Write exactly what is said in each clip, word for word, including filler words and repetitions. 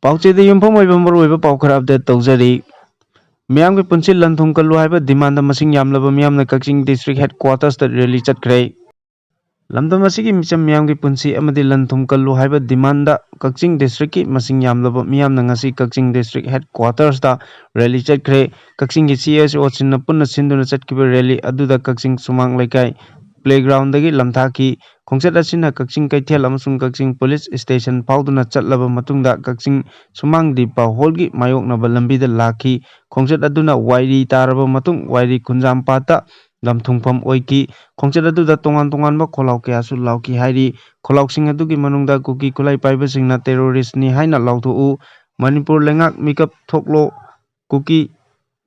ꯄꯥꯎꯆꯦꯗ ꯌꯨꯝꯐꯝ ꯑꯣꯏꯕ ꯃꯔꯨꯑꯣꯏꯕ ꯄꯥꯎ ꯈꯔ ꯑꯞꯗꯦꯠ ꯇꯧꯖꯔꯤ꯫ ꯃꯤꯌꯥꯝꯒꯤ ꯄꯨꯟꯁꯤ ꯂꯟ ꯊꯨꯝ ꯀꯜꯂꯨ ꯍꯥꯏꯕ ꯗꯤꯃꯥꯟꯗ ꯃꯁꯤꯡ ꯌꯥꯝꯂꯕ ꯃꯤꯌꯥꯝꯅ ꯀꯛꯆꯤꯡ ꯗꯤꯁꯇ꯭ꯔꯤꯛ ꯍꯦꯗ ꯀ꯭ꯋꯥꯇꯔꯁꯇ ꯔꯦꯂꯤ ꯆꯠꯈ꯭ꯔꯦ꯫ ꯂꯝꯗꯝ ꯑꯁꯤꯒꯤ ꯃꯤꯆꯝ ꯃꯤꯌꯥꯝꯒꯤ ꯄꯨꯟꯁꯤ ꯑꯃꯗꯤ ꯂꯟ ꯊꯨꯝ ꯀꯜꯂꯨ ꯍꯥꯏꯕ ꯗꯤꯃꯥꯟꯗ ꯀꯛꯆꯤꯡ ꯗꯤꯁꯇ꯭ꯔꯤꯛꯀꯤ ꯃꯁꯤꯡ ꯌꯥꯝꯂꯕ ꯃꯤꯌꯥꯝꯅ ꯉꯁꯤ ꯀꯛꯆꯤꯡ ꯗꯤꯁꯇ꯭ꯔꯤꯛ ꯍꯦꯗ ꯀ꯭ꯋꯥꯇꯔꯁꯇ ꯔꯦꯂꯤ ꯆꯠꯈ꯭ꯔꯦ꯫ ꯀꯛꯆꯤꯡꯒꯤ ꯁꯤ ꯑꯦꯁ ꯑꯣꯁꯤꯡꯅ ꯄꯨꯟꯅ ꯁꯤꯟꯗꯨꯅ ꯆꯠꯈꯤꯕ ꯔꯦꯂꯤ ꯑꯗꯨꯗ ꯀꯛꯆꯤꯡ ꯁꯨꯃꯥꯡ ꯂꯩꯀꯥꯏ ꯄ꯭ꯂꯦꯒ꯭ꯔꯥꯎꯟꯗꯒꯤ ꯂꯝꯊꯥꯈꯤ꯫ ꯈꯣꯡꯆꯠ ꯑꯁꯤꯅ ꯀꯛꯆꯤꯡ ꯀꯩꯊꯦꯜ ꯑꯃꯁꯨꯡ ꯀꯛꯆꯤꯡ ꯄꯨꯂꯤꯁ ꯁ꯭ꯇꯦꯁꯟ ꯐꯥꯎꯗꯨꯅ ꯆꯠꯂꯕ ꯃꯇꯨꯡꯗ ꯀꯛꯆꯤꯡ ꯁꯨꯃꯥꯡ ꯗꯤꯄꯥ ꯍꯣꯜꯒꯤ ꯃꯥꯌꯣꯛꯅꯕ ꯂꯝꯕꯤꯗ ꯂꯥꯛꯈꯤ꯫ ꯈꯣꯡꯆꯠ ꯑꯗꯨꯅ ꯋꯥꯏꯔꯤ ꯇꯥꯔꯕ ꯃꯇꯨꯡ ꯋꯥꯏꯔꯤ ꯈꯨꯟꯖꯥꯝꯄꯥꯠꯇ ꯂꯝꯊꯨꯡꯐꯝ ꯑꯣꯏꯈꯤ꯫ ꯈꯣꯡꯆꯠ ꯑꯗꯨꯗ ꯇꯣꯉꯥꯟ ꯇꯣꯉꯥꯟꯕ ꯈꯣꯜꯂꯥꯎ ꯀꯌꯥꯁꯨ ꯂꯥꯎꯈꯤ ꯍꯥꯏꯔꯤ꯫ ꯈꯣꯜꯂꯥꯎꯁꯤꯡ ꯑꯗꯨꯒꯤ ꯃꯅꯨꯡꯗ ꯀꯨꯀꯤ ꯈꯨꯠꯂꯥꯏ ꯄꯥꯏꯕꯁꯤꯡꯅ "ꯇꯦꯔꯣꯔꯤꯁ꯭ꯠꯅꯤ" ꯍꯥꯏꯅ ꯂꯥꯎꯊꯣꯛꯎ, "ꯃꯅꯤꯄꯨꯔ ꯂꯩꯉꯥꯛ ꯃꯤꯀꯞ ꯊꯣꯛꯂꯣ", ꯀꯨꯀꯤ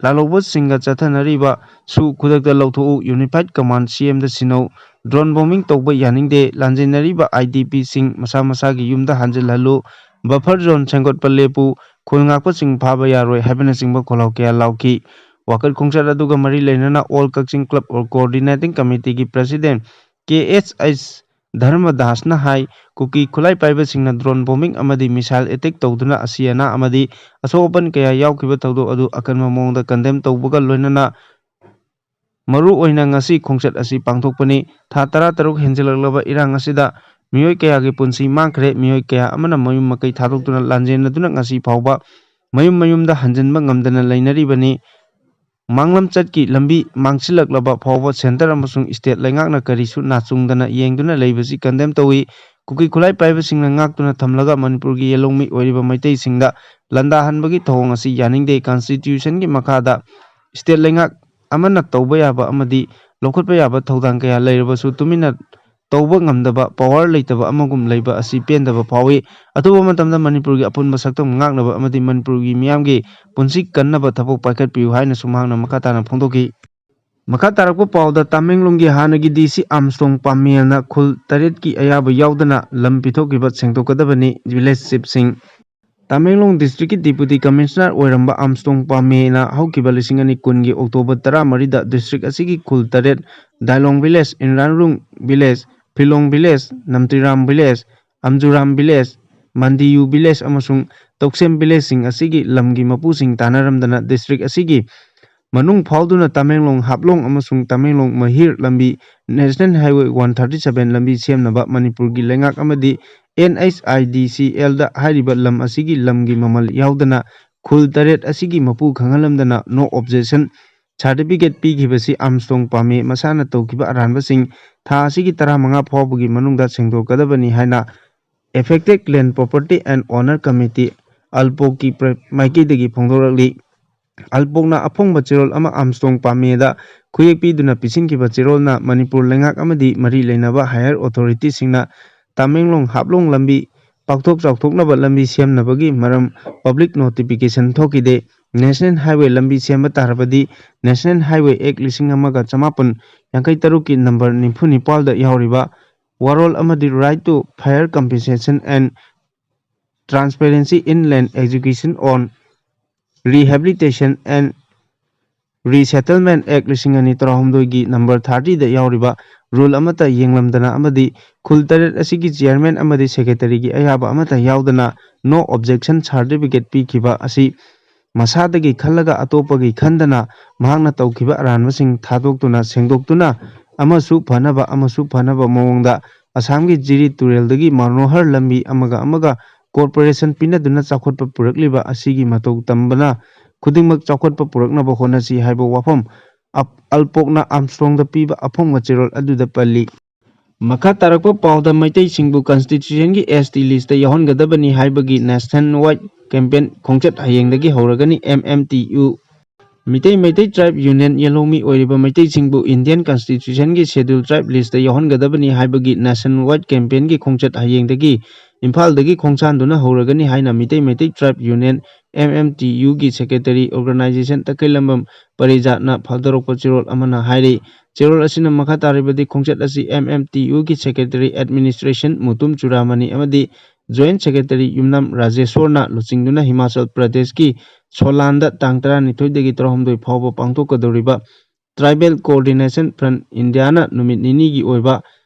ꯂꯥꯜꯍꯧꯕꯁꯤꯡꯒ ꯆꯠꯊꯅꯔꯤꯕ ꯁꯨ ꯈꯨꯗꯛꯇ ꯂꯧꯊꯣꯛꯎ, "ꯌꯨꯅꯤꯐꯥꯏꯗ ꯀꯃꯥꯟꯗ ꯁꯤ ꯑꯦꯝꯗ ꯁꯤꯟꯅꯧ", "ꯗ꯭ꯔꯣꯟ ꯕꯣꯝꯕꯤꯡ ꯇꯧꯕ ꯌꯥꯅꯤꯡꯗꯦ", "ꯂꯥꯟꯖꯦꯟꯅꯔꯤꯕ ꯑꯥꯏ ꯗꯤ ꯄꯤꯁꯤꯡ ꯃꯁꯥ ꯃꯁꯥꯒꯤ ꯌꯨꯝꯗ ꯍꯟꯖꯤꯜꯍꯜꯂꯨ", "ꯕꯐꯔ ꯖꯣꯟ ꯁꯦꯝꯒꯠꯄ ꯂꯦꯞꯄꯨ", "ꯈꯨꯜ ꯉꯥꯛꯄꯁꯤꯡ ꯐꯥꯕ ꯌꯥꯔꯣꯏ" ꯍꯥꯏꯕꯅꯆꯤꯡꯕ ꯈꯣꯜꯂꯥꯎ ꯀꯌꯥ ꯂꯥꯎꯈꯤ꯫ ꯋꯥꯀꯠ ꯈꯣꯡꯆꯠ ꯑꯗꯨꯒ ꯃꯔꯤ ꯂꯩꯅꯅ ꯑꯣꯜ ꯀꯛꯆꯤꯡ ꯀ꯭ꯂꯕ ꯀꯣꯑꯣꯔꯗꯤꯅꯦꯇꯤꯡ ꯀꯃꯤꯇꯤꯒꯤ ꯄ꯭ꯔꯦꯁꯤꯗꯦꯟꯠ ꯀꯦ ꯑꯦꯁ ꯑꯩꯆ ꯙꯔꯃꯗꯥꯁꯅ ꯍꯥꯏ, ꯀꯨꯀꯤ ꯈꯨꯠꯂꯥꯏ ꯄꯥꯏꯕꯁꯤꯡꯅ ꯗ꯭ꯔꯣꯟ ꯕꯣꯝꯕꯤꯡ ꯑꯃꯗꯤ ꯃꯤꯁꯥꯏꯜ ꯑꯦꯇꯦꯛ ꯇꯧꯗꯨꯅ ꯑꯁꯤ ꯑꯅꯥ ꯑꯃꯗꯤ ꯑꯁꯣꯛ ꯑꯄꯟ ꯀꯌꯥ ꯌꯥꯎꯈꯤꯕ ꯊꯧꯗꯣꯛ ꯑꯗꯨ ꯑꯀꯟꯕ ꯃꯑꯣꯡꯗ ꯀꯟꯗꯦꯝ ꯇꯧꯕꯒ ꯂꯣꯏꯅꯅ ꯃꯔꯨ ꯑꯣꯏꯅ ꯉꯁꯤ ꯈꯣꯡꯆꯠ ꯑꯁꯤ ꯄꯥꯡꯊꯣꯛꯄꯅꯤ꯫ ꯊꯥ ꯇꯔꯥꯇꯔꯨꯛ ꯍꯦꯟꯖꯤꯜꯂꯛꯂꯕ ꯏꯔꯥꯡ ꯑꯁꯤꯗ ꯃꯤꯑꯣꯏ ꯀꯌꯥꯒꯤ ꯄꯨꯟꯁꯤ ꯃꯥꯡꯈ꯭ꯔꯦ, ꯃꯤꯑꯣꯏ ꯀꯌꯥ ꯑꯃꯅ ꯃꯌꯨꯝ ꯃꯀꯩ ꯊꯥꯗꯣꯛꯇꯨꯅ ꯂꯥꯟꯖꯦꯟꯅꯗꯨꯅ ꯉꯁꯤ ꯐꯥꯎꯕ ꯃꯌꯨꯝ ꯃꯌꯨꯝꯗ ꯍꯟꯖꯤꯟꯕ ꯉꯝꯗꯅ ꯂꯩꯅꯔꯤꯕꯅꯤ꯫ ꯃꯥꯡꯂꯝꯆꯠꯀꯤ ꯂꯝꯕꯤ ꯃꯥꯡꯁꯤꯜꯂꯛꯂꯕ ꯐꯥꯎꯕ ꯁꯦꯟꯇꯔ ꯑꯃꯁꯨꯡ ꯁ꯭ꯇꯦꯠ ꯂꯩꯉꯥꯛꯅ ꯀꯔꯤꯁꯨ ꯅꯥꯆꯨꯡꯗꯅ ꯌꯦꯡꯗꯨꯅ ꯂꯩꯕꯁꯤ ꯀꯟꯗꯦꯝ ꯇꯧꯏ꯫ ꯀꯨꯀꯤ ꯈꯨꯠꯂꯥꯏ ꯄꯥꯏꯕꯁꯤꯡꯅ ꯉꯥꯛꯇꯨꯅ ꯊꯝꯂꯒ ꯃꯅꯤꯄꯨꯔꯒꯤ ꯌꯦꯜꯍꯧꯃꯤ ꯑꯣꯏꯔꯤꯕ ꯃꯩꯇꯩꯁꯤꯡꯗ ꯂꯥꯟꯗꯥꯍꯟꯕꯒꯤ ꯊꯧꯑꯣꯡ ꯑꯁꯤ ꯌꯥꯅꯤꯡꯗꯦ꯫ ꯀꯟꯁꯇꯤꯇ꯭ꯌꯨꯁꯟꯒꯤ ꯃꯈꯥꯗ ꯁ꯭ꯇꯦꯠ ꯂꯩꯉꯥꯛ ꯑꯃꯅ ꯇꯧꯕ ꯌꯥꯕ ꯑꯃꯗꯤ ꯂꯧꯈꯠꯄ ꯌꯥꯕ ꯊꯧꯗꯥꯡ ꯀꯌꯥ ꯂꯩꯔꯕꯁꯨ ꯇꯨꯃꯤꯟꯅ ꯇꯧꯕ ꯉꯝꯗꯕ, ꯄꯋꯥꯔ ꯂꯩꯇꯕ ꯑꯃꯒꯨꯝ ꯂꯩꯕ ꯑꯁꯤ ꯄꯦꯟꯗꯕ ꯐꯥꯎꯏ꯫ ꯑꯊꯨꯕ ꯃꯇꯝꯗ ꯃꯅꯤꯄꯨꯔꯒꯤ ꯑꯄꯨꯟꯕ ꯁꯛꯇꯝ ꯉꯥꯛꯅꯕ ꯑꯃꯗꯤ ꯃꯅꯤꯄꯨꯔꯒꯤ ꯃꯤꯌꯥꯝꯒꯤ ꯄꯨꯟꯁꯤ ꯀꯟꯅꯕ ꯊꯕꯛ ꯄꯥꯏꯈꯠꯄꯤꯌꯨ ꯍꯥꯏꯅꯁꯨ ꯃꯍꯥꯛꯅ ꯃꯈꯥ ꯇꯥꯅ ꯐꯣꯡꯗꯣꯛꯈꯤ꯫ ꯃꯈꯥ ꯇꯥꯔꯛꯄ ꯄꯥꯎꯗ, ꯇꯃꯦꯡꯂꯣꯡꯒꯤ ꯍꯥꯟꯅꯒꯤ ꯗꯤ ꯁꯤ ꯑꯥꯝꯁꯇꯣꯡ ꯄꯥꯃꯦꯅ ꯈꯨꯜ ꯇꯔꯦꯠꯀꯤ ꯑꯌꯥꯕ ꯌꯥꯎꯗꯅ ꯂꯝ ꯄꯤꯊꯣꯛꯈꯤꯕ ꯁꯦꯡꯗꯣꯛꯀꯗꯕꯅꯤ꯫ ꯚꯤꯂꯦꯖ ꯆꯤꯐꯁꯤꯡ꯫ ꯇꯃꯦꯡꯂꯣꯡ ꯗꯤꯁꯇ꯭ꯔꯤꯛꯀꯤ ꯗꯤꯄꯨꯇꯤ ꯀꯃꯤꯁꯅꯔ ꯑꯣꯏꯔꯝꯕ ꯑꯥꯝꯁꯇꯣꯡ ꯄꯥꯃꯦꯅ ꯍꯧꯈꯤꯕ ꯂꯤꯁꯤꯡ ꯑꯅꯤ ꯀꯨꯟꯒꯤ ꯑꯣꯛꯇꯣꯕꯔ ꯇꯔꯥꯃꯔꯤꯗ ꯗꯤꯁꯇ꯭ꯔꯤꯛ ꯑꯁꯤꯒꯤ ꯈꯨꯜ ꯇꯔꯦꯠ, Dailong village, Inranrung village, Philong village, Namtiram village, Amjuram village, Mandiu village ꯑꯃꯁꯨꯡ ꯇꯧꯁꯦꯝ ꯚꯤꯂꯦꯖꯁꯤꯡ ꯑꯁꯤꯒꯤ ꯂꯝꯒꯤ ꯃꯄꯨꯁꯤꯡ ꯇꯥꯟꯅꯔꯝꯗꯅ ꯗꯤꯁꯇ꯭ꯔꯤꯛ ꯑꯁꯤꯒꯤ ꯃꯅꯨꯡ ꯐꯥꯎꯗꯨꯅ ꯇꯃꯦꯡꯂꯣꯡ ꯍꯥꯞꯂꯣꯡ ꯑꯃꯁꯨꯡ ꯇꯃꯦꯡꯂꯣꯡ ꯃꯍꯤꯔ ꯂꯝꯕꯤ national highway one thirty seven ꯂꯝꯕꯤ ꯁꯦꯝꯅꯕ ꯃꯅꯤꯄꯨꯔꯒꯤ ꯂꯩꯉꯥꯛ ꯑꯃꯗꯤ ꯑꯦꯟ ꯑꯩꯆ ꯑꯥꯏ ꯗꯤ ꯁꯤ ꯑꯦꯜꯗ ꯍꯥꯏꯔꯤꯕ ꯂꯝ ꯑꯁꯤꯒꯤ ꯂꯝꯒꯤ ꯃꯃꯜ ꯌꯥꯎꯗꯅ ꯈꯨꯜ ꯇꯔꯦꯠ ꯑꯁꯤꯒꯤ ꯃꯄꯨ ꯈꯪꯍꯜꯂꯝꯗꯅ ꯅꯣ ꯑꯣꯕꯖꯦꯛꯁꯟ ꯁꯥꯔꯇꯤꯐꯤꯀꯦꯠ ꯄꯤꯈꯤꯕꯁꯤ ꯑꯥꯝꯁꯇ꯭ꯔꯣꯡ ꯄꯥꯝꯃꯦ ꯃꯁꯥꯅ ꯇꯧꯈꯤꯕ ꯑꯔꯥꯟꯕꯁꯤꯡ ꯊꯥ ꯑꯁꯤꯒꯤ ꯇꯔꯥꯃꯉꯥ ꯐꯥꯎꯕꯒꯤ ꯃꯅꯨꯡꯗ ꯁꯦꯡꯗꯣꯛꯀꯗꯕꯅꯤ ꯍꯥꯏꯅ Affected Land Property and Owner Committee, ꯑꯜꯄꯣꯛꯀꯤ ꯃꯥꯏꯀꯩꯗꯒꯤ ꯐꯣꯡꯗꯣꯔꯛꯂꯤ꯫ ꯑꯜꯄꯣꯛꯅ ꯑꯐꯣꯡꯕ ꯆꯦꯔꯣꯜ ꯑꯃ ꯑꯥꯝꯁꯇ꯭ꯔꯣꯡ ꯄꯥꯝꯃꯦꯗ ꯈꯨꯌꯦꯛ ꯄꯤꯗꯨꯅ ꯄꯤꯁꯤꯟꯈꯤꯕ ꯆꯦꯔꯣꯜꯅ ꯃꯅꯤꯄꯨꯔ ꯂꯩꯉꯥꯛ ꯑꯃꯗꯤ ꯃꯔꯤ ꯂꯩꯅꯕ ꯍꯥꯌꯔ ꯑꯣꯊꯣꯔꯤꯇꯤꯁꯤꯡꯅ ꯇꯃꯦꯡꯂꯣꯡ ꯍꯥꯞꯂꯣꯡ ꯂꯝꯕꯤ ꯄꯥꯛꯊꯣꯛ ꯆꯥꯎꯊꯣꯛꯅꯕ ꯂꯝꯕꯤ ꯁꯦꯝꯅꯕꯒꯤ ꯃꯔꯝ ꯄꯕ꯭ꯂꯤꯛ ꯅꯣꯇꯤꯐꯤꯀꯦꯁꯟ ꯊꯣꯛꯈꯤꯗꯦ꯫ ꯅꯦꯁꯅꯦꯜ ꯍꯥꯏꯋꯦ ꯂꯝꯕꯤ ꯁꯦꯝꯕ ꯇꯥꯔꯕꯗꯤ ꯅꯦꯁꯅꯦꯜ ꯍꯥꯏꯋꯦ ꯑꯦꯛ ꯂꯤꯁꯤꯡ ꯑꯃꯒ ꯆꯃꯥꯄꯟ ꯌꯥꯡꯈꯩ ꯇꯔꯨꯛꯀꯤ ꯅꯝꯕꯔ ꯅꯤꯐꯨ ꯅꯤꯄꯥꯜꯗ ꯌꯥꯎꯔꯤꯕ Warrol ꯑꯃꯗꯤ Right to Fair Compensation and Transparency in Land Execution on Rehabilitation and Resettlement Act ꯂꯤꯁꯤꯡ ꯑꯅꯤ ꯇꯔꯥꯍꯨꯝꯗꯣꯏꯒꯤ ꯅꯝꯕꯔ ꯊꯥꯔꯇꯤꯗ ꯌꯥꯎꯔꯤꯕ ꯔꯨꯜ ꯑꯃꯠꯇ ꯌꯦꯡꯂꯝꯗꯅ ꯑꯃꯗꯤ ꯈꯨꯜ ꯇꯔꯦꯠ ꯑꯁꯤꯒꯤ ꯆꯤꯌꯔꯃꯦꯟ ꯑꯃꯗꯤ ꯁꯦꯀ꯭ꯔꯦꯇꯔꯤꯒꯤ ꯑꯌꯥꯕ ꯑꯃꯠꯇ ꯌꯥꯎꯗꯅ ꯅꯣ ꯑꯣꯕꯖꯦꯛꯁꯟ ꯁꯥꯔꯇꯤꯐꯤꯀꯦꯠ ꯄꯤꯈꯤꯕ ꯑꯁꯤ ꯃꯁꯥꯗꯒꯤ ꯈꯜꯂꯒ ꯑꯇꯣꯞꯄꯒꯤ ꯈꯟꯗꯅ ꯃꯍꯥꯛꯅ ꯇꯧꯈꯤꯕ ꯑꯔꯥꯟꯕꯁꯤꯡ ꯊꯥꯗꯣꯛꯇꯨꯅ ꯁꯦꯡꯗꯣꯛꯇꯨꯅ ꯑꯃꯁꯨ ꯐꯅꯕ ꯑꯃꯁꯨ ꯐꯅꯕ ꯃꯑꯣꯡꯗ ꯑꯁꯥꯝꯒꯤ ꯖꯤꯔꯤ ꯇꯨꯔꯦꯜꯗꯒꯤ ꯃꯅꯣꯍꯔ ꯂꯝꯕꯤ ꯑꯃꯒ ꯑꯃꯒ ꯀꯣꯔꯄꯣꯔꯦꯁꯟ ꯄꯤꯅꯗꯨꯅ ꯆꯥꯎꯈꯠꯄ ꯄꯨꯔꯛꯂꯤꯕ ꯑꯁꯤꯒꯤ ꯃꯇꯧ ꯇꯝꯕꯅ ꯈꯨꯗꯤꯡꯃꯛ ꯆꯥꯎꯈꯠꯄ ꯄꯨꯔꯛꯅꯕ ꯍꯣꯠꯅꯁꯤ ꯍꯥꯏꯕ ꯋꯥꯐꯝ ꯑꯞ-, ꯑꯜꯄꯣꯛꯅ ꯑꯥꯝꯁꯇ꯭ꯔꯣꯡꯗ ꯄꯤꯕ ꯑꯐꯣꯡꯕ ꯆꯦꯔꯣꯜ ꯑꯗꯨꯗ ꯄꯜꯂꯤ꯫ ꯃꯈꯥ ꯇꯥꯔꯛꯄ ꯄꯥꯎꯗ ꯃꯩꯇꯩꯁꯤꯡꯕꯨ ꯀꯟꯁꯇꯤꯇ꯭ꯌꯨꯁꯟꯒꯤ ꯑꯦꯁ ꯇꯤ ꯂꯤꯁꯇ ꯌꯥꯎꯍꯟꯒꯗꯕꯅꯤ ꯍꯥꯏꯕꯒꯤ ꯅꯦꯁꯟ ꯋꯥꯏꯗ ꯀꯦꯝꯄꯦꯟ ꯈꯣꯡꯆꯠ ꯍꯌꯦꯡꯗꯒꯤ ꯍꯧꯔꯒꯅꯤ꯫ M M T U Meetei Meitei tribe union ꯌꯦꯜꯍꯧꯃꯤ ꯑꯣꯏꯔꯤꯕ ꯃꯩꯇꯩꯁꯤꯡꯕꯨ ꯏꯟꯗꯤꯌꯟ ꯀꯟꯁꯇꯤꯇ꯭ꯌꯨꯁꯟꯒꯤ ꯁꯦꯗ꯭ꯌꯨꯜ ꯇ꯭ꯔꯥꯏꯕ ꯂꯤꯁꯇ ꯌꯥꯎꯍꯟꯒꯗꯕꯅꯤ ꯍꯥꯏꯕꯒꯤ ꯅꯦꯁꯟ ꯋꯥꯏꯗ ꯀꯦꯝꯄꯦꯟꯒꯤ ꯈꯣꯡꯆꯠ ꯍꯌꯦꯡꯗꯒꯤ ꯏꯝꯐꯥꯜꯗꯒꯤ ꯈꯣꯡꯁꯥꯟꯗꯨꯅ ꯍꯧꯔꯒꯅꯤ ꯍꯥꯏꯅ Meitei Meitei tribe union, M M T ꯌꯨꯒꯤ ꯁꯦꯀ꯭ꯔꯦꯇꯔꯤ ꯑꯣꯔꯒꯅꯥꯏꯖꯦꯁꯟ ꯇꯈꯦꯜꯂꯝꯕꯝ ꯄꯔꯤꯖꯥꯠꯅ ꯐꯣꯡꯗꯣꯔꯛꯄ ꯆꯦꯔꯣꯜ ꯑꯃꯅ ꯍꯥꯏꯔꯤ꯫ ꯆꯦꯔꯣꯜ ꯑꯁꯤꯅ ꯃꯈꯥ ꯇꯥꯔꯤꯕꯗꯤ ꯈꯣꯡꯆꯠ ꯑꯁꯤ ꯑꯦꯝ ꯑꯦꯝ ꯇꯤ ꯌꯨꯒꯤ ꯁꯦꯀ꯭ꯔꯦꯇꯔꯤ ꯑꯦꯗꯃꯤꯅꯤꯁꯇ꯭ꯔꯦꯁꯟ ꯃꯨꯇꯨꯝ ꯆꯨꯔꯥꯃꯅꯤ ꯑꯃꯗꯤ ꯖꯣꯏꯟꯠ ꯁꯦꯀ꯭ꯔꯦꯇꯔꯤ ꯌꯨꯝꯅꯥꯝ ꯔꯥꯖꯦꯁꯣꯔꯅ ꯂꯨꯆꯤꯡꯗꯨꯅ ꯍꯤꯃꯥꯆꯜ ꯄ꯭ꯔꯗꯦꯁꯀꯤ ꯁꯣꯂꯥꯟꯗ ꯇꯥꯡ ꯇꯔꯥꯅꯤꯊꯣꯏꯗꯒꯤ ꯇꯔꯥꯍꯨꯝꯗꯣꯏ ꯐꯥꯎꯕ ꯄꯥꯡꯊꯣꯛꯀꯗꯧꯔꯤꯕ ꯇ꯭ꯔꯥꯏꯕꯦꯜ ꯀꯣꯑꯣꯔꯗꯤꯅꯦꯁꯟ ꯐ꯭ꯔꯟꯠ ꯏꯟꯗꯤꯌꯥꯅ ꯅꯨꯃꯤꯠ ꯅꯤꯅꯤꯒꯤ ꯑꯣꯏꯕ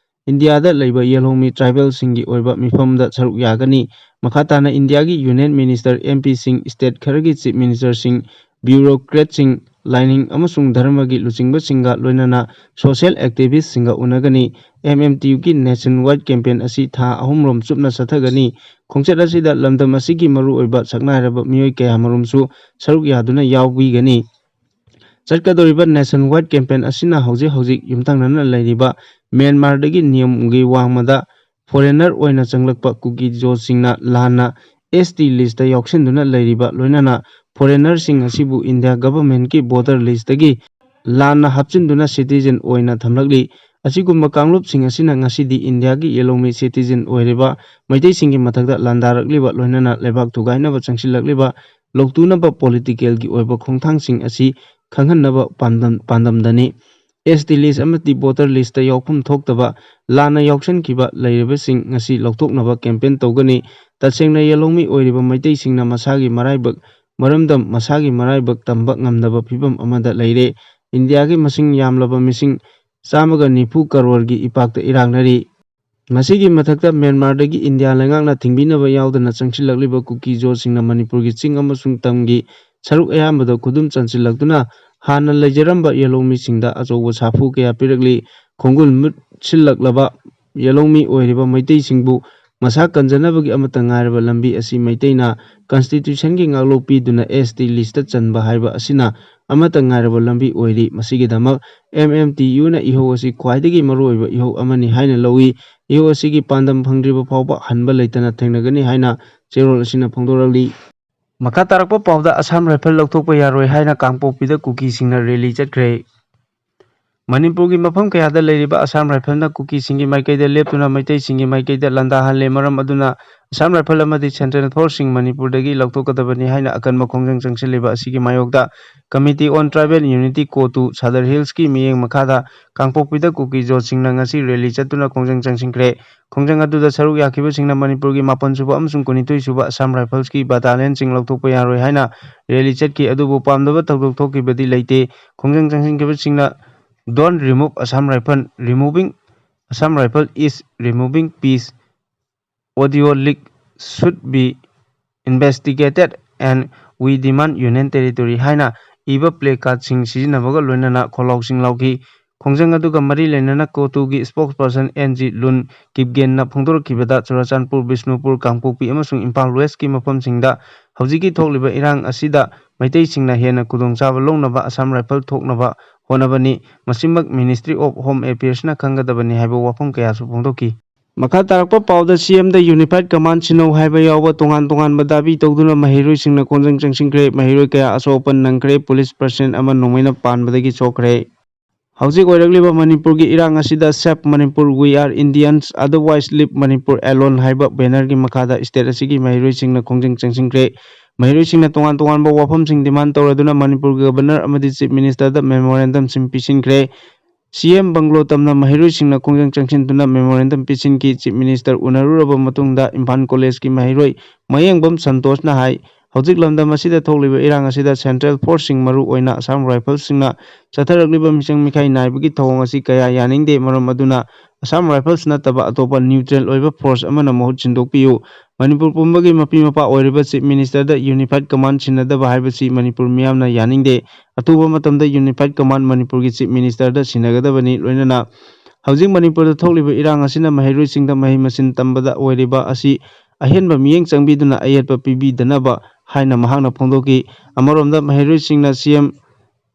ꯏꯟꯗꯤꯌꯥꯗ ꯂꯩꯕ ꯌꯦꯜꯍꯧꯃꯤ ꯇ꯭ꯔꯥꯏꯕꯦꯜꯁꯤꯡꯒꯤ ꯑꯣꯏꯕ ꯃꯤꯐꯝꯗ ꯁꯔꯨꯛ ꯌꯥꯒꯅꯤ꯫ ꯃꯈꯥ ꯇꯥꯅ ꯏꯟꯗꯤꯌꯥꯒꯤ ꯌꯨꯅꯤꯌꯟ ꯃꯤꯅꯤꯁꯇꯔ, ꯑꯦꯝ ꯄꯤꯁꯤꯡ, ꯁ꯭ꯇꯦꯠ ꯈꯔꯒꯤ ꯆꯤꯐ ꯃꯤꯅꯤꯁꯇꯔꯁꯤꯡ, ꯕ꯭ꯌꯨꯔꯣꯀ꯭ꯔꯦꯠꯁꯤꯡ, ꯂꯥꯏꯅꯤꯡ ꯑꯃꯁꯨꯡ ꯙꯔꯃꯒꯤ ꯂꯨꯆꯤꯡꯕꯁꯤꯡꯒ ꯂꯣꯏꯅꯅ ꯁꯣꯁꯤꯌꯦꯜ ꯑꯦꯛꯇꯤꯚꯤꯁ꯭ꯠꯁꯤꯡꯒ ꯎꯅꯒꯅꯤ꯫ ꯑꯦꯝ ꯑꯦꯝ ꯇꯤ ꯌꯨꯒꯤ ꯅꯦꯁꯟ ꯋꯥꯏꯗ ꯀꯦꯝꯄꯦꯟ ꯑꯁꯤ ꯊꯥ ꯑꯍꯨꯝꯔꯣꯝ ꯆꯨꯞꯅ ꯆꯠꯊꯒꯅꯤ꯫ ꯈꯣꯡꯆꯠ ꯑꯁꯤꯗ ꯂꯝꯗꯝ ꯑꯁꯤꯒꯤ ꯃꯔꯨꯑꯣꯏꯕ ꯁꯛꯅꯥꯏꯔꯕ ꯃꯤꯑꯣꯏ ꯀꯌꯥꯃꯔꯨꯝꯁꯨ ꯁꯔꯨꯛ ꯌꯥꯗꯨꯅ ꯌꯥꯎꯕꯤꯒꯅꯤ꯫ ꯆꯠꯀꯗꯧꯔꯤꯕ ꯅꯦꯁꯟ ꯋꯥꯏꯗ ꯀꯦꯝꯄꯦꯟ ꯑꯁꯤꯅ ꯍꯧꯖꯤꯛ ꯍꯧꯖꯤꯛ ꯌꯨꯝꯊꯪꯅꯅ ꯂꯩꯔꯤꯕ ꯃ꯭ꯌꯥꯟꯃꯥꯔꯗꯒꯤ ꯅꯤꯌꯝꯒꯤ ꯋꯥꯡꯃꯗ ꯐꯣꯔꯦꯅꯔ ꯑꯣꯏꯅ ꯆꯪꯂꯛꯄ ꯀꯨꯀꯤ ꯖꯣꯠꯁꯤꯡꯅ ꯂꯥꯟꯅ ꯑꯦꯁ ꯇꯤ ꯂꯤꯁꯇ ꯌꯥꯎꯁꯤꯟꯗꯨꯅ ꯂꯩꯔꯤꯕ ꯂꯣꯏꯅꯅ ꯐꯣꯔꯦꯅꯔꯁꯤꯡ ꯑꯁꯤꯕꯨ ꯏꯟꯗꯤꯌꯥ ꯒꯚꯔꯟꯃꯦꯟꯠꯀꯤ ꯚꯣꯇꯔ ꯂꯤꯁꯇꯒꯤ ꯂꯥꯟꯅ ꯍꯥꯞꯆꯤꯟꯗꯨꯅ ꯁꯤꯇꯤꯖꯦꯟ ꯑꯣꯏꯅ ꯊꯝꯂꯛꯂꯤ꯫ ꯑꯁꯤꯒꯨꯝꯕ ꯀꯥꯡꯂꯨꯞꯁꯤꯡ ꯑꯁꯤꯅ ꯉꯁꯤꯗꯤ ꯏꯟꯗꯤꯌꯥꯒꯤ ꯌꯦꯜꯍꯧꯃꯤ ꯁꯤꯇꯤꯖꯦꯟ ꯑꯣꯏꯔꯤꯕ ꯃꯩꯇꯩꯁꯤꯡꯒꯤ ꯃꯊꯛꯇ ꯂꯥꯟꯗꯥꯔꯛꯂꯤꯕ ꯂꯣꯏꯅꯅ ꯂꯩꯕꯥꯛ ꯊꯨꯒꯥꯏꯅꯕ ꯆꯪꯁꯤꯜꯂꯛꯂꯤꯕ ꯂꯧꯇꯨꯅꯕ ꯄꯣꯂꯤꯇꯤꯀꯦꯜꯒꯤ ꯑꯣꯏꯕ ꯈꯣꯡꯊꯥꯡꯁꯤꯡ ꯑꯁꯤ ꯈꯪꯍꯟꯅꯕ ꯄꯥꯟꯗꯝ-, ꯄꯥꯟꯗꯝꯗꯅꯤ꯫ ꯑꯦꯁ ꯇꯤ ꯂꯤꯁ ꯑꯃꯗꯤ ꯚꯣꯇꯔ ꯂꯤꯁꯇ ꯌꯥꯎꯐꯝ ꯊꯣꯛꯇꯕ, ꯂꯥꯟꯅ ꯌꯥꯎꯁꯟꯈꯤꯕ ꯂꯩꯔꯤꯕꯁꯤꯡ ꯉꯁꯤ ꯂꯧꯊꯣꯛꯅꯕ ꯀꯦꯝꯄꯦꯟ ꯇꯧꯒꯅꯤ꯫ ꯇꯁꯦꯡꯅ ꯌꯦꯜꯍꯧꯃꯤ ꯑꯣꯏꯔꯤꯕ ꯃꯩꯇꯩꯁꯤꯡꯅ ꯃꯁꯥꯒꯤ ꯃꯔꯥꯏꯕꯛ, ꯃꯔꯝꯗꯝ ꯃꯁꯥꯒꯤ ꯃꯔꯥꯏꯕꯛ ꯇꯝꯕ ꯉꯝꯗꯕ ꯐꯤꯕꯝ ꯑꯃꯗ ꯂꯩꯔꯦ꯫ ꯏꯟꯗꯤꯌꯥꯒꯤ ꯃꯁꯤꯡ ꯌꯥꯝꯂꯕ ꯃꯤꯁꯤꯡ ꯆꯥꯝꯃꯒ ꯅꯤꯐꯨ ꯀꯔꯣꯔꯒꯤ ꯏꯄꯥꯛꯇ ꯏꯔꯥꯛꯅꯔꯤ꯫ ꯃꯁꯤꯒꯤ ꯃꯊꯛꯇ ꯃ꯭ꯌꯥꯟꯃꯥꯔꯗꯒꯤ ꯏꯟꯗꯤꯌꯥ ꯂꯩꯉꯥꯛꯅ ꯊꯤꯡꯕꯤꯅꯕ ꯌꯥꯎꯗꯅ ꯆꯪꯁꯤꯜꯂꯛꯂꯤꯕ ꯀꯨꯀꯤ ꯖꯣꯠꯁꯤꯡꯅ ꯃꯅꯤꯄꯨꯔꯒꯤ ꯆꯤꯡ ꯑꯃꯁꯨꯡ ꯇꯝꯒꯤ ꯁꯔꯨꯛ ꯑꯌꯥꯝꯕꯗ ꯈꯨꯗꯨꯝ ꯆꯟꯁꯤꯜꯂꯛꯇꯨꯅ ꯍꯥꯟꯅ ꯂꯩꯖꯔꯝꯕ ꯌꯦꯜꯍꯧꯃꯤꯁꯤꯡꯗ ꯑꯆꯧꯕ ꯁꯥꯐꯨ ꯀꯌꯥ ꯄꯤꯔꯛꯂꯤ꯫ ꯈꯣꯡꯒꯨꯜ ꯃꯨꯠꯁꯤꯜꯂꯛꯂꯕ ꯌꯦꯜꯍꯧꯃꯤ ꯑꯣꯏꯔꯤꯕ ꯃꯩꯇꯩꯁꯤꯡꯕꯨ ꯃꯁꯥ ꯀꯟꯖꯅꯕꯒꯤ ꯑꯃꯠꯇ ꯉꯥꯏꯔꯕ ꯂꯝꯕꯤ ꯑꯁꯤ ꯃꯩꯇꯩꯅ ꯀꯟꯁꯇꯤꯇ꯭ꯌꯨꯁꯟꯒꯤ ꯉꯥꯛꯂꯧ ꯄꯤꯗꯨꯅ ꯑꯦꯁ ꯇꯤ ꯂꯤꯁꯇ ꯆꯟꯕ ꯍꯥꯏꯕ ꯑꯁꯤꯅ ꯑꯃꯠꯇ ꯉꯥꯏꯔꯕ ꯂꯝꯕꯤ ꯑꯣꯏꯔꯤ꯫ ꯃꯁꯤꯒꯤꯗꯃꯛ ꯑꯦꯝ ꯑꯦꯝ ꯇꯤ ꯌꯨꯅ ꯏꯍꯧ ꯑꯁꯤ ꯈ꯭ꯋꯥꯏꯗꯒꯤ ꯃꯔꯨꯑꯣꯏꯕ ꯏꯍꯧ ꯑꯃꯅꯤ ꯍꯥꯏꯅ ꯂꯧꯏ꯫ ꯏꯍꯧ ꯑꯁꯤꯒꯤ ꯄꯥꯟꯗꯝ ꯐꯪꯗ꯭ꯔꯤꯕ ꯐꯥꯎꯕ ꯍꯟꯕ ꯂꯩꯇꯅ ꯊꯦꯡꯅꯒꯅꯤ ꯍꯥꯏꯅ ꯆꯦꯔꯣꯜ ꯑꯁꯤꯅ ꯐꯣꯡꯗꯣꯔꯛꯂꯤ꯫ ꯃꯈꯥ ꯇꯥꯔꯛꯄ ꯄꯥꯎꯗ ꯑꯁꯥꯝ ꯔꯥꯏꯐꯜ ꯂꯧꯊꯣꯛꯄ ꯌꯥꯔꯣꯏ ꯍꯥꯏꯅ ꯀꯥꯡꯄꯣꯛꯄꯤꯗ ꯀꯨꯀꯤꯁꯤꯡꯅ ꯔꯦꯂꯤ ꯆꯠꯈ꯭ꯔꯦ꯫ ꯃꯅꯤꯄꯨꯔꯒꯤ ꯃꯐꯝ ꯀꯌꯥꯗ ꯂꯩꯔꯤꯕ ꯑꯁꯥꯝ ꯔꯥꯏꯐꯜꯅ ꯀꯨꯀꯤꯁꯤꯡꯒꯤ ꯃꯥꯏꯀꯩꯗ ꯂꯦꯞꯇꯨꯅ ꯃꯩꯇꯩꯁꯤꯡꯒꯤ ꯃꯥꯏꯀꯩꯗ ꯂꯥꯟꯗꯥꯍꯜꯂꯦ꯫ ꯃꯔꯝ ꯑꯗꯨꯅ ꯑꯁꯥꯝ ꯔꯥꯏꯐꯜ ꯑꯃꯗꯤ ꯁꯦꯟꯇ꯭ꯔꯦꯜ ꯐꯣꯔꯁꯁꯤꯡ ꯃꯅꯤꯄꯨꯔꯗꯒꯤ ꯂꯧꯊꯣꯛꯀꯗꯕꯅꯤ ꯍꯥꯏꯅ ꯑꯀꯟꯕ ꯈꯣꯡꯖꯪ ꯆꯪꯁꯤꯜꯂꯤꯕ ꯑꯁꯤꯒꯤ ꯃꯥꯌꯣꯛꯇ Committee on Tribal Unity, ꯀꯣꯇꯨ, ꯁꯥꯗꯔ ꯍꯤꯜꯁꯀꯤ ꯃꯤꯠꯌꯦꯡ ꯃꯈꯥꯗ ꯀꯥꯡꯄꯣꯛꯄꯤꯗ ꯀꯨꯀꯤ ꯖꯣꯠꯁꯤꯡꯅ ꯉꯁꯤ ꯔꯦꯂꯤ ꯆꯠꯇꯨꯅ ꯈꯣꯡꯖꯪ ꯆꯪꯁꯤꯟꯈ꯭ꯔꯦ꯫ ꯈꯣꯡꯖꯪ ꯑꯗꯨꯗ ꯁꯔꯨꯛ ꯌꯥꯈꯤꯕꯁꯤꯡꯅ ꯃꯅꯤꯄꯨꯔꯒꯤ ꯃꯥꯄꯟ ꯁꯨꯕ ꯑꯃꯁꯨꯡ ꯀꯨꯟꯅꯤꯊꯣꯏ ꯁꯨꯕ ꯑꯁꯥꯝ ꯔꯥꯏꯐꯜꯁꯀꯤ ꯕꯇꯥꯂꯤꯌꯟꯁꯤꯡ ꯂꯧꯊꯣꯛꯄ ꯌꯥꯔꯣꯏ ꯍꯥꯏꯅ ꯔꯦꯂꯤ ꯆꯠꯈꯤ, ꯑꯗꯨꯕꯨ ꯄꯥꯝꯗꯕ ꯊꯧꯗꯣꯛ ꯊꯣꯛꯈꯤꯕꯗꯤ ꯂꯩꯇꯦ꯫ ꯈꯣꯡꯖꯪ ꯆꯪꯁꯤꯟꯈꯤꯕꯁꯤꯡꯅ "Don't remove Assam Rifle, removing "Assam Rifle is removing peace, audio leak should be investigated and we demand Union Territory" ꯍꯥꯏꯅ ꯏꯕ ꯄ꯭ꯂꯦ ꯀꯥꯔꯗꯁꯤꯡ ꯁꯤꯖꯤꯟꯅꯕꯒ ꯂꯣꯏꯅꯅ ꯈꯣꯜꯂꯥꯎꯁꯤꯡ ꯂꯥꯎꯈꯤ꯫ ꯈꯣꯡꯖꯪ ꯑꯗꯨꯒ ꯃꯔꯤ ꯂꯩꯅꯅ ꯀꯣꯇꯨꯒꯤ spokesperson N G Lun ꯀꯤꯞꯒꯦꯟꯅ ꯐꯣꯡꯗꯣꯔꯛꯈꯤꯕꯗ, ꯆꯨꯔꯥꯆꯥꯟꯄꯨꯔ, ꯕꯤꯁꯅꯨꯄꯨꯔ, ꯀꯥꯡꯄꯣꯛꯄꯤ ꯑꯃꯁꯨꯡ ꯏꯝꯐꯥꯜ ꯋꯦꯁꯀꯤ ꯃꯐꯝꯁꯤꯡꯗ ꯍꯧꯖꯤꯛꯀꯤ ꯊꯣꯛꯂꯤꯕ ꯏꯔꯥꯡ ꯑꯁꯤꯗ ꯃꯩꯇꯩꯁꯤꯡꯅ ꯍꯦꯟꯅ ꯈꯨꯗꯣꯡꯆꯥꯕ ꯂꯧꯅꯕ ꯑꯁꯥꯝ ꯔꯥꯏꯐꯜ ꯊꯣꯛꯅꯕ ꯍꯣꯠꯅꯕꯅꯤ꯫ ꯃꯁꯤꯃꯛ Ministry of Home Affairsꯅ ꯈꯪꯒꯗꯕꯅꯤ ꯍꯥꯏꯕ ꯋꯥꯐꯝ ꯀꯌꯥꯁꯨ ꯐꯣꯡꯗꯣꯛꯈꯤ꯫ ꯃꯈꯥ ꯇꯥꯔꯛꯄ ꯄꯥꯎꯗ ꯁꯤ ꯑꯦꯝꯗ ꯌꯨꯅꯤꯐꯥꯏꯗ ꯀꯃꯥꯟ ꯁꯤꯟꯅꯧ ꯍꯥꯏꯕ ꯌꯥꯎꯕ ꯇꯣꯉꯥꯟ ꯇꯣꯉꯥꯟꯕ ꯗꯥꯕꯤ ꯇꯧꯗꯨꯅ ꯃꯍꯩꯔꯣꯏꯁꯤꯡꯅ ꯈꯣꯡꯖꯪ ꯆꯪꯁꯤꯟꯈ꯭ꯔꯦ꯫ ꯃꯍꯩꯔꯣꯏ ꯀꯌꯥ ꯑꯁꯣꯛ ꯑꯄꯟ ꯅꯪꯈ꯭ꯔꯦ꯫ ꯄꯨꯂꯤꯁ ꯄꯔꯁꯟ ꯑꯃ ꯅꯣꯡꯃꯩꯅ ꯄꯥꯟꯕꯗꯒꯤ ꯁꯣꯛꯈ꯭ꯔꯦ꯫ ꯍꯧꯖꯤꯛ ꯑꯣꯏꯔꯛꯂꯤꯕ ꯃꯅꯤꯄꯨꯔꯒꯤ ꯏꯔꯥꯡ ꯑꯁꯤꯗ "Save Manipur, We Are Indians, Otherwise Leave Manipur Alone" ꯍꯥꯏꯕ ꯕꯦꯅꯔꯒꯤ ꯃꯈꯥꯗ ꯁ꯭ꯇꯦꯠ ꯑꯁꯤꯒꯤ ꯃꯍꯩꯔꯣꯏꯁꯤꯡꯅ ꯈꯣꯡꯖꯪ ꯆꯪꯁꯤꯟꯈ꯭ꯔꯦ꯫ ꯃꯍꯩꯔꯣꯏꯁꯤꯡꯅ ꯇꯣꯉꯥꯟ ꯇꯣꯉꯥꯟꯕ ꯋꯥꯐꯝꯁꯤꯡ ꯗꯤꯃꯥꯟ ꯇꯧꯔꯗꯨꯅ ꯃꯅꯤꯄꯨꯔꯒꯤ ꯒꯕꯔꯅꯔ ꯑꯃꯗꯤ ꯆꯤꯐ ꯃꯤꯅꯤꯁꯇꯔꯗ ꯃꯦꯃꯣꯔꯦꯟꯗꯝꯁꯤꯡ ꯄꯤꯁꯤꯟꯈ꯭ꯔꯦ꯫ ꯁꯤ ꯑꯦꯝ ꯕꯪꯒ꯭ꯂꯣ ꯇꯝꯅ ꯃꯍꯩꯔꯣꯏꯁꯤꯡꯅ ꯈꯣꯡꯖꯪ ꯆꯪꯁꯤꯟꯗꯨꯅ ꯃꯦꯃꯣꯔꯦꯟꯗꯝ ꯄꯤꯁꯤꯟꯈꯤ꯫ ꯆꯤꯐ ꯃꯤꯅꯤꯁꯇꯔ ꯎꯅꯔꯨꯔꯕ ꯃꯇꯨꯡꯗ ꯏꯝꯐꯥꯜ ꯀꯣꯂꯦꯖꯀꯤ ꯃꯍꯩꯔꯣꯏ ꯃꯌꯦꯡꯕꯝ ꯁꯟꯇꯣꯁꯅ ꯍꯥꯏ, ꯍꯧꯖꯤꯛ ꯂꯝꯗꯝ ꯑꯁꯤꯗ ꯊꯣꯛꯂꯤꯕ ꯏꯔꯥꯡ ꯑꯁꯤꯗ ꯁꯦꯟꯇ꯭ꯔꯦꯜ ꯐꯣꯔꯁꯁꯤꯡ, ꯃꯔꯨ ꯑꯣꯏꯅ ꯑꯁꯥꯝ ꯔꯥꯏꯐꯜꯁꯤꯡꯅ ꯆꯠꯊꯔꯛꯂꯤꯕ ꯃꯤꯆꯪ ꯃꯤꯈꯥꯏ ꯅꯥꯏꯕꯒꯤ ꯊꯧꯑꯣꯡ ꯑꯁꯤ ꯀꯌꯥ ꯌꯥꯅꯤꯡꯗꯦ꯫ ꯃꯔꯝ ꯑꯗꯨꯅ ꯑꯁꯥꯝ ꯔꯥꯏꯐꯜꯁ ꯅꯠꯇꯕ ꯑꯇꯣꯞꯄ ꯅ꯭ꯌꯨꯇ꯭ꯔꯦꯜ ꯑꯣꯏꯕ ꯐꯣꯔꯁ ꯑꯃꯅ ꯃꯍꯨꯠ ꯁꯤꯟꯗꯣꯛꯄꯤꯌꯨ꯫ ꯃꯅꯤꯄꯨꯔ ꯄꯨꯝꯕꯒꯤ ꯃꯄꯤ ꯃꯄꯥ ꯑꯣꯏꯔꯤꯕ ꯆꯤꯐ ꯃꯤꯅꯤꯁꯇꯔꯗ ꯌꯨꯅꯤꯐꯥꯏꯗ ꯀꯃꯥꯟ ꯁꯤꯟꯅꯗꯕ ꯍꯥꯏꯕꯁꯤ ꯃꯅꯤꯄꯨꯔ ꯃꯤꯌꯥꯝꯅ ꯌꯥꯅꯤꯡꯗꯦ꯫ ꯑꯊꯨꯕ ꯃꯇꯝꯗ ꯌꯨꯅꯤꯐꯥꯏꯗ ꯀꯃꯥꯟ ꯃꯅꯤꯄꯨꯔꯒꯤ ꯆꯤꯐ ꯃꯤꯅꯤꯁꯇꯔꯗ ꯁꯤꯟꯅꯒꯗꯕꯅꯤ꯫ ꯂꯣꯏꯅꯅ ꯍꯧꯖꯤꯛ ꯃꯅꯤꯄꯨꯔꯗ ꯊꯣꯛꯂꯤꯕ ꯏꯔꯥꯡ ꯑꯁꯤꯅ ꯃꯍꯩꯔꯣꯏꯁꯤꯡꯗ ꯃꯍꯩ ꯃꯁꯤꯡ ꯇꯝꯕꯗ ꯑꯣꯏꯔꯤꯕ ꯑꯁꯤ ꯑꯍꯦꯟꯕ ꯃꯤꯠꯌꯦꯡ ꯆꯪꯕꯤꯗꯨꯅ ꯑꯌꯦꯠꯄ ꯄꯤꯕꯤꯗꯅꯕ ꯍꯥꯏꯅ ꯃꯍꯥꯛꯅ ꯐꯣꯡꯗꯣꯛꯈꯤ꯫ ꯑꯃꯔꯣꯝꯗ ꯃꯍꯩꯔꯣꯏꯁꯤꯡꯅ ꯁꯤ ꯑꯦꯝ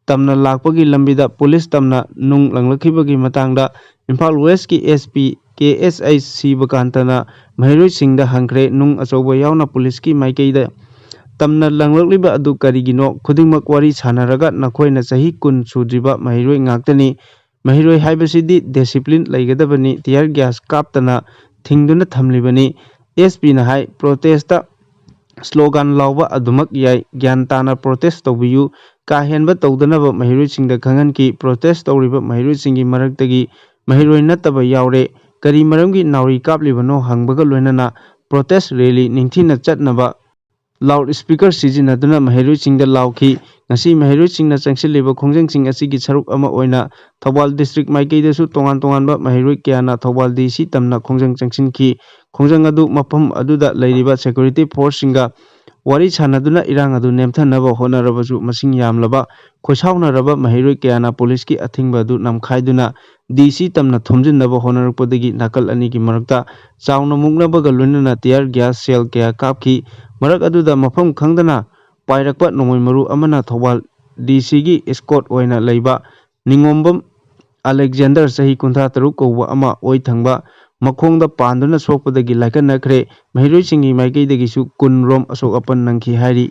ꯇꯝꯅ ꯂꯥꯛꯄꯒꯤ ꯂꯝꯕꯤꯗ ꯄꯨꯂꯤꯁ ꯇꯝꯅ ꯅꯨꯡ ꯂꯪꯂꯛꯈꯤꯕꯒꯤ ꯃꯇꯥꯡꯗ ꯏꯝꯐꯥꯜ ꯋꯦꯁꯀꯤ ꯑꯦꯁ ꯄꯤ ꯀꯦ ꯑꯦꯁ ꯑꯩꯆ ꯁꯤꯕꯀꯥꯟꯇꯅ ꯃꯍꯩꯔꯣꯏꯁꯤꯡꯗ ꯍꯪꯈ꯭ꯔꯦ꯫ ꯅꯨꯡ ꯑꯆꯧꯕ ꯌꯥꯎꯅ ꯄꯨꯂꯤꯁꯀꯤ ꯃꯥꯏꯀꯩꯗ ꯇꯝꯅ ꯂꯪꯂꯛꯂꯤꯕ ꯑꯗꯨ ꯀꯔꯤꯒꯤꯅꯣ? ꯈꯨꯗꯤꯡꯃꯛ ꯋꯥꯔꯤ ꯁꯥꯟꯅꯔꯒ ꯅꯈꯣꯏꯅ ꯆꯍꯤ ꯀꯨꯟ ꯁꯨꯗ꯭ꯔꯤꯕ ꯃꯍꯩꯔꯣꯏ ꯉꯥꯛꯇꯅꯤ꯫ ꯃꯍꯩꯔꯣꯏ ꯍꯥꯏꯕꯁꯤꯗꯤ ꯗꯤꯁꯤꯄ꯭ꯂꯤꯟ ꯂꯩꯒꯗꯕꯅꯤ꯫ Tier gas ꯀꯥꯞꯇꯅ ꯊꯤꯡꯗꯨꯅ ꯊꯝꯂꯤꯕꯅꯤ꯫ ꯑꯦꯁ ꯄꯤꯅ ꯍꯥꯏ, ꯄ꯭ꯔꯣꯇꯦꯁꯇ ꯁ꯭ꯂꯣꯒꯥꯟ ꯂꯥꯎꯕ ꯑꯗꯨꯃꯛ ꯌꯥꯏ꯫ ꯒ꯭ꯌꯥꯟ ꯇꯥꯅ ꯄ꯭ꯔꯣꯇꯦꯁ ꯇꯧꯕꯤꯌꯨ꯫ ꯀꯥ ꯍꯦꯟꯕ ꯇꯧꯗꯅꯕ ꯃꯍꯩꯔꯣꯏꯁꯤꯡꯗ ꯈꯪꯍꯟꯈꯤ꯫ ꯄ꯭ꯔꯣꯇꯦꯁ ꯇꯧꯔꯤꯕ ꯃꯍꯩꯔꯣꯏꯁꯤꯡꯒꯤ ꯃꯔꯛꯇꯒꯤ ꯃꯍꯩꯔꯣꯏ ꯅꯠꯇꯕ ꯌꯥꯎꯔꯦ꯫ ꯀꯔꯤ ꯃꯔꯝꯒꯤ ꯅꯥꯎꯔꯤ ꯀꯥꯞꯂꯤꯕꯅꯣ ꯍꯪꯕꯒ ꯂꯣꯏꯅꯅ ꯄ꯭ꯔꯣꯇꯦꯁ ꯔꯦꯂꯤ ꯅꯤꯡꯊꯤꯅ ꯆꯠꯅꯕ ꯂꯥꯎꯗ ꯁ꯭ꯄꯤꯀꯔ ꯁꯤꯖꯤꯟꯅꯗꯨꯅ ꯃꯍꯩꯔꯣꯏꯁꯤꯡꯗ ꯂꯥꯎꯈꯤ꯫ ꯉꯁꯤ ꯃꯍꯩꯔꯣꯏꯁꯤꯡꯅ ꯆꯪꯁꯤꯜꯂꯤꯕ ꯈꯣꯡꯖꯪꯁꯤꯡ ꯑꯁꯤꯒꯤ ꯁꯔꯨꯛ ꯑꯃ ꯑꯣꯏꯅ ꯊꯧꯕꯥꯜ ꯗꯤꯁꯇ꯭ꯔꯤꯛ ꯃꯥꯏꯀꯩꯗꯁꯨ ꯇꯣꯉꯥꯟ ꯇꯣꯉꯥꯟꯕ ꯃꯍꯩꯔꯣꯏ ꯀꯌꯥꯅ ꯊꯧꯕꯥꯜ ꯗꯤ ꯁꯤ ꯇꯝꯅ ꯈꯣꯡꯖꯪ ꯆꯪꯁꯤꯟꯈꯤ꯫ ꯈꯣꯡꯖꯪ ꯑꯗꯨ ꯃꯐꯝ ꯑꯗꯨꯗ ꯂꯩꯔꯤꯕ ꯁꯦꯀ꯭ꯌꯨꯔꯤꯇꯤ ꯐꯣꯔꯁꯁꯤꯡꯒ ꯋꯥꯔꯤ ꯁꯥꯟꯅꯗꯨꯅ ꯏꯔꯥꯡ ꯑꯗꯨ ꯅꯦꯝꯊꯅꯕ ꯍꯣꯠꯅꯔꯕꯁꯨ ꯃꯁꯤꯡ ꯌꯥꯝꯂꯕ ꯈꯣꯏꯁꯥꯎꯅꯔꯕ ꯃꯍꯩꯔꯣꯏ ꯀꯌꯥꯅ ꯄꯨꯂꯤꯁꯀꯤ ꯑꯊꯤꯡꯕ ꯑꯗꯨ ꯅꯝꯈꯥꯏꯗꯨꯅ ꯗꯤ ꯁꯤ ꯇꯝꯅ ꯊꯣꯝꯖꯤꯟꯅꯕ ꯍꯣꯠꯅꯔꯛꯄꯗꯒꯤ ꯅꯥꯀꯜ ꯑꯅꯤꯒꯤ ꯃꯔꯛꯇ ꯆꯥꯎꯅ ꯃꯨꯛꯅꯕꯒ ꯂꯣꯏꯅꯅ ꯇꯤꯌꯥꯔ ꯒ꯭ꯌꯥꯁ ꯁꯦꯜ ꯀꯌꯥ ꯀꯥꯞꯈꯤ꯫ ꯃꯔꯛ ꯑꯗꯨꯗ ꯃꯐꯝ ꯈꯪꯗꯅ ꯄꯥꯏꯔꯛꯄ ꯅꯣꯡꯃꯩ ꯃꯔꯨ ꯑꯃꯅ ꯊꯧꯕꯥꯜ ꯗꯤ ꯁꯤꯒꯤ ꯏꯁꯀꯣꯠ ꯑꯣꯏꯅ ꯂꯩꯕ ꯅꯤꯉꯣꯝꯕꯝ ꯑꯂꯦꯛꯖꯦꯟꯗꯔ, ꯆꯍꯤ ꯀꯨꯟꯊ꯭ꯔꯥ ꯇꯔꯨꯛ ꯀꯧꯕ ꯑꯃ ꯑꯣꯏ ꯊꯪꯕ ꯃꯈꯣꯡꯗ ꯄꯥꯟꯗꯨꯅ ꯁꯣꯛꯄꯗꯒꯤ ꯂꯥꯏꯀꯠꯅꯈ꯭ꯔꯦ꯫ ꯃꯍꯩꯔꯣꯏꯁꯤꯡꯒꯤ ꯃꯥꯏꯀꯩꯗꯒꯤꯁꯨ ꯀꯨꯟ ꯔꯣꯝ ꯑꯁꯣꯛ ꯑꯄꯟ ꯅꯪꯈꯤ ꯍꯥꯏꯔꯤ꯫